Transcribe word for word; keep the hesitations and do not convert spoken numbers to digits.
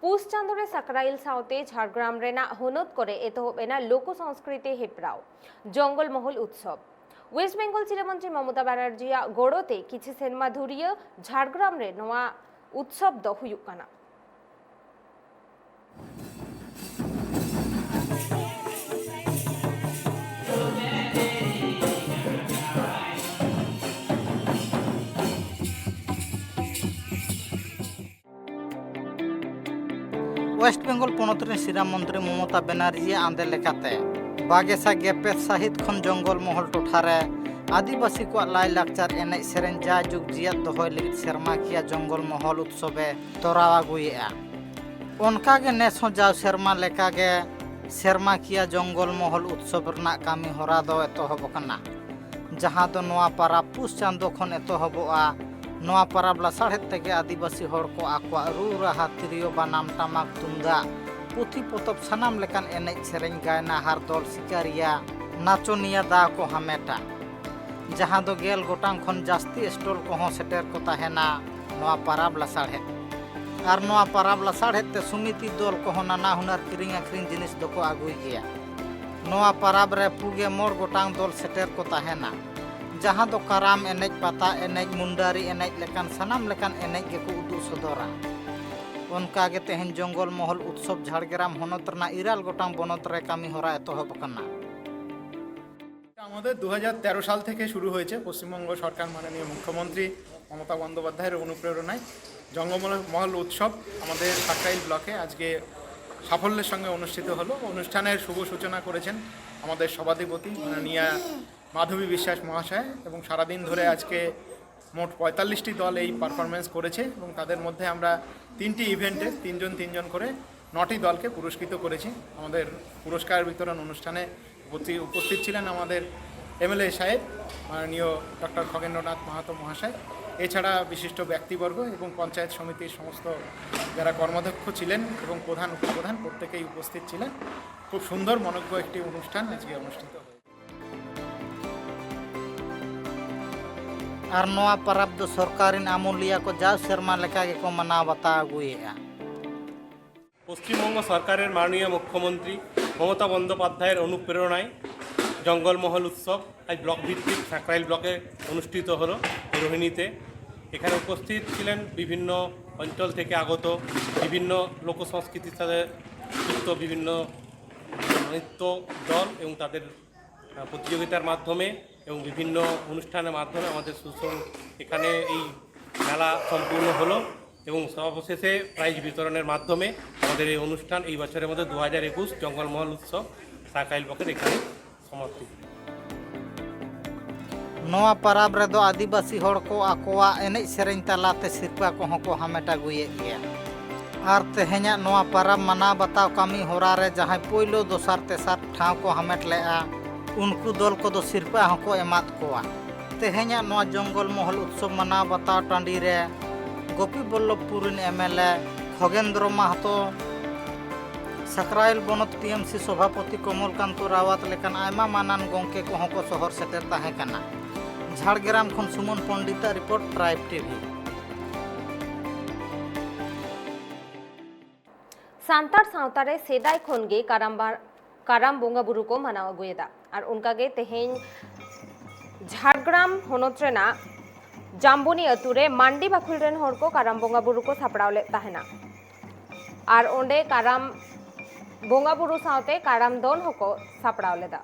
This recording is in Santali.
ᱯᱩᱥ ᱪᱟᱸᱫᱳ ᱨᱮ ᱥᱟᱠᱨᱟᱭᱤᱞ ᱥᱟᱶᱛᱮ ᱡᱷᱟᱲᱜᱨᱟᱢ ᱨᱮᱱᱟᱜ ᱦᱚᱱᱚᱛ ᱠᱚᱨᱮ ᱮᱛᱚᱦᱚᱵ ᱮᱱᱟ ᱞᱳᱠᱚ ᱥᱚᱝᱥᱠᱨᱤᱛᱤ ᱦᱮᱯᱨᱟᱣ ᱡᱚᱝᱜᱚᱞ ᱢᱚᱦᱚᱞ ᱩᱛᱥᱚᱵ᱾ ᱳᱭᱮᱥᱴ ᱵᱮᱝᱜᱚᱞ ᱥᱤᱨᱟᱹ ᱢᱚᱱᱛᱨᱤ ᱢᱚᱢᱚᱛᱟ ᱵᱟᱱᱟᱨᱡᱤᱭᱟᱜ ᱜᱚᱲᱚ ᱛᱮ ᱠᱤᱪᱷᱤ ᱥᱮᱨᱢᱟ ᱫᱷᱩᱨᱤᱭᱟᱹ ᱡᱷᱟᱲᱜᱨᱟᱢ ᱨᱮ ᱱᱚᱣᱟ ᱩᱛᱥᱚᱵ ᱫᱚ ᱦᱩᱭᱩᱜ ᱠᱟᱱᱟ᱾ ᱳᱭᱮᱥᱴ ᱵᱮᱝᱜᱚᱞ ᱯᱚᱱᱚᱛ ᱨᱮᱱ ᱥᱤᱨᱟᱹ ᱢᱚᱱᱛᱨᱤ ᱢᱚᱢᱚᱛᱟ ᱵᱮᱱᱟᱨᱡᱤᱭᱟᱜ ᱟᱸᱫᱮ ᱞᱮᱠᱟᱛᱮ, ᱵᱟᱜᱮ ᱥᱟᱭ ᱜᱮᱞ ᱯᱮ ᱥᱟᱹᱦᱤᱛ ᱠᱷᱚᱱ ᱡᱚᱝᱜᱚᱞ ᱢᱚᱦᱚᱞ ᱴᱚᱴᱷᱟ ᱨᱮ ᱟᱹᱫᱤᱵᱟᱹᱥᱤ ᱠᱚᱣᱟᱜ ᱞᱟᱭᱼᱞᱟᱠᱪᱟᱨ, ᱮᱱᱮᱡ ᱥᱮᱨᱮᱧ ᱡᱟᱭᱡᱩᱜᱽ ᱡᱤᱭᱟᱹᱫ ᱫᱚᱦᱚᱭ ᱞᱟᱹᱜᱤᱫ ᱥᱮᱨᱢᱟᱠᱤᱭᱟᱹ ᱡᱚᱝᱜᱚᱞ ᱢᱚᱦᱚᱞ ᱩᱛᱥᱚᱵ ᱮ ᱛᱚᱨᱟᱣ ᱟᱹᱜᱩᱭᱮᱫᱼᱟ᱾ ᱚᱱᱠᱟᱜᱮ ᱱᱮᱥ ᱦᱚᱸ ᱡᱟᱣ ᱥᱮᱨᱢᱟ ᱞᱮᱠᱟᱜᱮ ᱥᱮᱨᱢᱟᱠᱤᱭᱟᱹ ᱡᱚᱝᱜᱚᱞ ᱢᱚᱦᱚᱞ ᱩᱛᱥᱚᱵ ᱨᱮᱱᱟᱜ ᱠᱟᱹᱢᱤ ᱦᱚᱨᱟ ᱫᱚ ᱮᱛᱚᱦᱚᱵ ᱟᱠᱟᱱᱟ, ᱡᱟᱦᱟᱸ ᱫᱚ ᱱᱚᱣᱟ ᱯᱟᱨᱟᱵᱽ ᱯᱩᱥ ᱪᱟᱸᱫᱚ ᱠᱷᱚᱱ ᱮᱛᱚᱦᱚᱵᱚᱜᱼᱟ᱾ ᱱᱚᱣᱟ ᱯᱟᱨᱟᱵᱽ ᱞᱟᱥᱟᱲᱦᱮᱫ ᱛᱮᱜᱮ ᱟᱹᱫᱤᱵᱟᱹᱥᱤ ᱦᱚᱲ ᱠᱚ ᱟᱠᱚᱣᱟᱜ ᱨᱩ ᱨᱟᱦᱟ, ᱛᱤᱨᱭᱳ, ᱵᱟᱱᱟᱢ, ᱴᱟᱢᱟᱠ, ᱛᱩᱢᱫᱟᱜ, ᱯᱩᱛᱷᱤ ᱯᱚᱛᱚᱵ, ᱥᱟᱱᱟᱢ ᱞᱮᱠᱟᱱ ᱮᱱᱮᱡ ᱥᱮᱨᱮᱧ, ᱜᱟᱭᱱᱟᱦᱟᱨ ᱫᱚᱞ, ᱥᱤᱠᱟᱹᱨᱤᱭᱟᱹ, ᱱᱟᱪᱚᱱᱤᱭᱟᱹ ᱫᱟᱣ ᱠᱚ ᱦᱟᱢᱮᱴᱟ, ᱡᱟᱦᱟᱸ ᱫᱚ ᱜᱮᱞ ᱜᱚᱴᱟᱝ ᱠᱷᱚᱱ ᱡᱟᱹᱥᱛᱤ ᱥᱴᱚᱞ ᱠᱚᱦᱚᱸ ᱥᱮᱴᱮᱨ ᱠᱚ ᱛᱟᱦᱮᱱᱟ ᱱᱚᱣᱟ ᱯᱟᱨᱟᱵᱽ ᱞᱟᱥᱟᱲᱦᱮᱫ᱾ ᱟᱨ ᱱᱚᱣᱟ ᱯᱟᱨᱟᱵᱽ ᱞᱟᱥᱟᱲᱦᱮᱫ ᱛᱮ ᱥᱚᱢᱤᱛᱤ ᱫᱚᱞ ᱠᱚᱦᱚᱸ ᱱᱟᱱᱟ ᱦᱩᱱᱟᱹᱨ ᱠᱤᱨᱤᱧ ᱟᱹᱠᱷᱨᱤᱧ ᱡᱤᱱᱤᱥ ᱫᱚᱠᱚ ᱟᱹᱜᱩᱭ ᱜᱮᱭᱟ᱾ ᱱᱚᱣᱟ ᱯᱟᱨᱟᱵᱽ ᱨᱮ ᱯᱩᱜᱮ ᱢᱚᱬ ᱜᱚᱴᱟᱝ ᱫᱚᱞ ᱥᱮᱴᱮᱨ ᱠᱚ ᱛᱟᱦᱮᱱᱟ, ᱡᱟᱦᱟᱸ ᱫᱚ ᱠᱟᱨᱟᱢ ᱮᱱᱮᱡ, ᱯᱟᱛᱟ ᱮᱱᱮᱡ, ᱢᱩᱱᱰᱟᱹᱨᱤ ᱮᱱᱮᱡ ᱞᱮᱠᱟᱱ ᱥᱟᱱᱟᱢ ᱞᱮᱠᱟᱱ ᱮᱱᱮᱡ ᱜᱮᱠᱚ ᱩᱫᱩᱜ ᱥᱚᱫᱚᱨᱟ᱾ ᱚᱱᱠᱟᱜᱮ ᱛᱮᱦᱮᱧ ᱡᱚᱝᱜᱚᱞ ᱢᱚᱦᱚᱞ ᱩᱛᱥᱚᱵ ᱡᱷᱟᱲᱜᱨᱟᱢ ᱦᱚᱱᱚᱛ ᱨᱮᱱᱟᱜ ᱤᱨᱟᱞ ᱜᱚᱴᱟᱝ ᱵᱚᱱᱚᱛ ᱨᱮ ᱠᱟᱹᱢᱤ ᱦᱚᱨᱟ ᱮᱛᱚᱦᱚᱵ ᱟᱠᱟᱱᱟ᱾ আমাদের দু হাজার তেরো সাল থেকে শুরু হয়েছে পশ্চিমবঙ্গ সরকার মাননীয় মুখ্যমন্ত্রী মমতা বন্দ্যোপাধ্যায়ের অনুপ্রেরণায় জঙ্গমহল উৎসব আমাদের সাকরাইল ব্লকে আজকে সাফল্যের সঙ্গে অনুষ্ঠিত হলো। অনুষ্ঠানের শুভ সূচনা করেছেন আমাদের সভাধিপতি মাননীয়া মাধবী বিশ্বাস মহাশয় এবং সারাদিন ধরে আজকে মোট পঁয়তাল্লিশটি দল এই পারফরমেন্স করেছে এবং তাদের মধ্যে আমরা তিনটি ইভেন্টে তিনজন তিনজন করে নটি দলকে পুরস্কৃত করেছি। আমাদের পুরস্কার বিতরণ অনুষ্ঠানে উপস্থিত উপস্থিত ছিলেন আমাদের এমএলএ সাহেব মাননীয় ডক্টর খগেন্দ্রনাথ মাহাতো মহাশয়, এছাড়া বিশিষ্ট ব্যক্তিবর্গ এবং পঞ্চায়েত সমিতির সমস্ত যারা কর্মাধ্যক্ষ ছিলেন এবং প্রধান উপপ্রধান প্রত্যেকেই উপস্থিত ছিলেন। খুব সুন্দর মনোজ্ঞ একটি অনুষ্ঠান আজকে অনুষ্ঠিত হয়েছে। ᱟᱨ ᱱᱚᱣᱟ ᱯᱟᱨᱟᱵᱽ ᱫᱚ ᱥᱚᱨᱠᱟᱨᱤᱱ ᱟᱹᱢᱩᱞᱤᱭᱟᱹ ᱠᱚ ᱡᱟᱣ ᱥᱮᱨᱢᱟ ᱞᱮᱠᱟ ᱜᱮᱠᱚ ᱢᱟᱱᱟᱣ ᱵᱟᱛᱟᱣ ᱟᱹᱜᱩᱭᱮᱫᱼᱟ᱾ পশ্চিমবঙ্গ সরকারের মাননীয় মুখ্যমন্ত্রী মমতা বন্দ্যোপাধ্যায়ের অনুপ্রেরণায় জঙ্গলমহল উৎসব আজ ব্লক ভিত্তিক সাঁকরাইল ব্লকে অনুষ্ঠিত হলো। এই রোহিণীতে এখানে উপস্থিত ছিলেন বিভিন্ন অঞ্চল থেকে আগত, বিভিন্ন লোকসংস্কৃতির সাথে যুক্ত বিভিন্ন নৃত্য দল এবং তাদের আহ, প্রতিযোগিতার মাধ্যমে এবং বিভিন্ন অনুষ্ঠানের মাধ্যমে আমাদের সুষম এখানে এই মেলা সম্পূর্ণ হলো এবং সর্বশেষে প্রাইজ বিতরণের মাধ্যমে আমাদের এই অনুষ্ঠান এই বছরের মধ্যে দু হাজার একুশ জঙ্গলমহল উৎসব সাঁকরাইল ব্লকের এখানে সমাপ্তি। ᱱᱚᱣᱟ ᱯᱟᱨᱟᱵᱽ ᱨᱮᱫᱚ ᱟᱹᱫᱤᱵᱟᱹᱥᱤ ᱦᱚᱲ ᱠᱚ ᱟᱠᱚᱣᱟᱜ ᱮᱱᱮᱡ ᱥᱮᱨᱮᱧ ᱛᱟᱞᱟᱛᱮ ᱥᱤᱨᱯᱟᱹ ᱠᱚᱦᱚᱸ ᱠᱚ ᱦᱟᱢᱮᱴ ᱟᱹᱜᱩᱭᱮᱫ ᱜᱮᱭᱟ᱾ ᱟᱨ ᱛᱮᱦᱮᱧᱟᱜ ᱱᱚᱣᱟ ᱯᱟᱨᱟᱵᱽ ᱢᱟᱱᱟᱣ ᱵᱟᱛᱟᱣ ᱠᱟᱹᱢᱤ ᱦᱚᱨᱟ ᱨᱮ ᱡᱟᱦᱟᱸᱭ ᱯᱳᱭᱞᱳ, ᱫᱚᱥᱟᱨ, ᱛᱮᱥᱟᱨ ᱴᱷᱟᱶ ᱠᱚ ᱦᱟᱢᱮᱴ ᱞᱮᱫᱼᱟ, ᱩᱱᱠᱩ ᱫᱚᱞ ᱠᱚᱫᱚ ᱥᱤᱨᱯᱟᱹ ᱦᱚᱸᱠᱚ ᱮᱢᱟᱫ ᱠᱚᱣᱟ᱾ ᱛᱮᱦᱮᱧᱟᱜ ᱱᱚᱣᱟ ᱡᱚᱝᱜᱚᱞ ᱢᱚᱦᱚᱞ ᱩᱛᱥᱚᱵ ᱢᱟᱱᱟᱣ ᱵᱟᱛᱟᱣ ᱴᱟᱺᱰᱤ ᱨᱮ ᱜᱳᱯᱤ ᱵᱚᱞᱞᱚᱵᱷᱯᱩᱨ ᱨᱮᱱ ᱮᱢ ᱮᱞ ᱮ ᱠᱷᱚᱜᱮᱱᱫᱨᱚ ᱢᱟᱦᱟᱛᱚ, ᱥᱟᱠᱨᱟᱭᱮᱞ ᱵᱚᱱᱚᱛ ᱴᱤ ᱮᱢ ᱥᱤ ᱥᱚᱵᱷᱟᱯᱚᱛᱤ ᱠᱚᱢᱚᱞ ᱠᱟᱱᱛᱚ ᱨᱟᱣᱟᱛ ᱞᱮᱠᱟᱱ ᱟᱭᱢᱟ ᱢᱟᱱᱟᱱ ᱜᱚᱢᱠᱮ ᱠᱚᱦᱚᱸ ᱠᱚ ᱥᱚᱦᱚᱨ ᱥᱮᱴᱮᱨ ᱛᱟᱦᱮᱸ ᱠᱟᱱᱟ᱾ ᱡᱷᱟᱲᱜᱨᱟᱢ ᱠᱷᱚᱱ ᱥᱩᱢᱚᱱ ᱯᱚᱱᱰᱤᱛᱟᱜ ᱨᱤᱯᱳᱨᱴ, ᱴᱨᱟᱭᱤᱵᱽ ᱴᱤᱵᱷᱤ᱾ ᱥᱟᱱᱛᱟᱲ ᱥᱟᱶᱛᱟ ᱨᱮ ᱥᱮᱫᱟᱭ ᱠᱷᱚᱱ ᱜᱮ ᱠᱟᱨᱟᱢ ᱵᱟ- ᱠᱟᱨᱟᱢ ᱵᱚᱸᱜᱟ ᱵᱩᱨᱩ ᱠᱚ ᱢᱟᱱᱟᱣ ᱟᱹᱜᱩᱭᱮᱫᱟ᱾ ᱟᱨ ᱚᱱᱠᱟ ᱜᱮ ᱛᱮᱦᱮᱧ ᱡᱷᱟᱲᱜᱨᱟᱢ ᱦᱚᱱᱚᱛ ᱨᱮᱱᱟᱜ ᱡᱟᱢᱵᱚᱱᱤ ᱟᱹᱛᱩ ᱨᱮ ᱢᱟᱱᱰᱤ ᱵᱟᱠᱷᱳᱞ ᱨᱮᱱ ᱦᱚᱲ ᱠᱚ ᱠᱟᱨᱟᱢ ᱵᱚᱸᱜᱟ ᱵᱩᱨᱩ ᱠᱚ ᱥᱟᱯᱲᱟᱣ ᱞᱮᱫ ᱛᱟᱦᱮᱱᱟ᱾ ᱟᱨ ᱚᱸᱰᱮ ᱠᱟᱨᱟᱢ ᱵᱚᱸᱜᱟ ᱵᱩᱨᱩ ᱥᱟᱶᱛᱮ ᱠᱟᱨᱟᱢ ᱫᱚᱱ ᱦᱚᱸᱠᱚ ᱥᱟᱯᱲᱟᱣ ᱞᱮᱫᱟ᱾